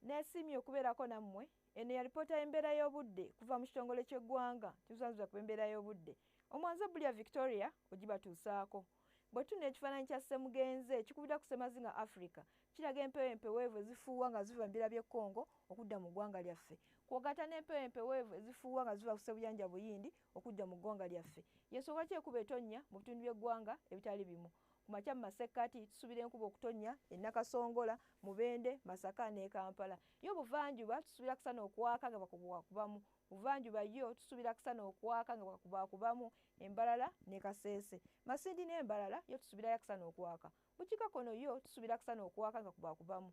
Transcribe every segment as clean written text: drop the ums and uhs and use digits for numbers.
Nesiimye okubeerako nammwe. Eno ya lipoota y'embeera y'obudde kuva mu kitongole ky'eggwanga kibusanzibwa ku embeera y'obudde. Omwanze Bulya Victoria ogibatuusaako. Bwe tuna ekifaananyi kya Ssemugenze ekikubira ku Ssemazinga Africa kiraga empewo empeweevu ezifuuwa nga ziva mu bira by'e Congo okudda mu ggwanga lyaffe. Kw'ogatta n'empewo empeweevu ezifuuwa nga ziva ku Ssebuyanja Buyindi okudda mu ggwanga lyaffe. Y'ensonga ki ekuba etonnya mu bitundu by'eggwanga ebitali bimu. Ku makya mu masekkati tusuubira enkuba okutonnya e Nakasongola, Mubende, Masaka n'e Kampala. Yo Buvanjuba tusuubira kusana okwaka nga bakubakubamu. Buvanjuba yo tusuubira kusana okwaka nga bakubakubamu e Mbarara ne Kasese. Masindi n'e Mbarara yo tusuubirayo kusana okwaka. Bukiikakkono yo tusuubira kusana okwaka nga kubakubamu.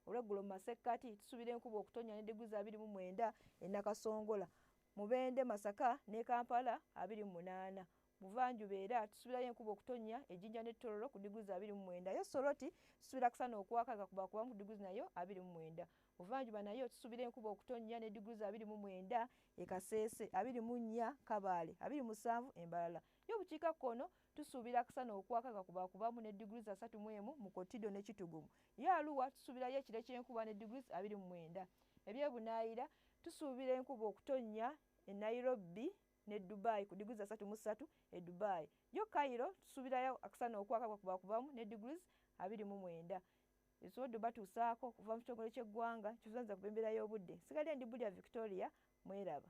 Olweggulo mu masekkati tusuubira enkuba okutonnya ne diguli 29 e Nakasongola, Mubende, Masaka n'e Kampala 28. Buvanjuba era tusuubirayo enkuba okutonnya e Jinja ne Tororo ku diguli 29. Yo Soroti tusuubira kusana okwaka nga kubakubamu ku diguli nayo 29. Buvanjuba nayo tusuubira enkuba okutonnya ne diguli 29 e Kasese, 24 Kabale, 27 e Mbarara. Yo Bukiikakkono tusuubira kusana okwaka nga kubakubamu ne diguli 31 mu Kotido ne Kitugumu. Yo Arua tusuubirayo ekire ky'enkuba ne diguli 29. Ebyebunaayira tusuubira enkuba okutonnya e Nairobi ne Dubai ku diguli 33 e Dubai. Yo Cairo tusuubirayo akusana okwaka kwa kubakubamu ne diguli 29. Esobodde batuusaako okuva mu kitongole ky'eggwanga kivunaanyizibwa ku b'embeera y'obudde. Nsigadde ndi Bulya Victoria, mweraba.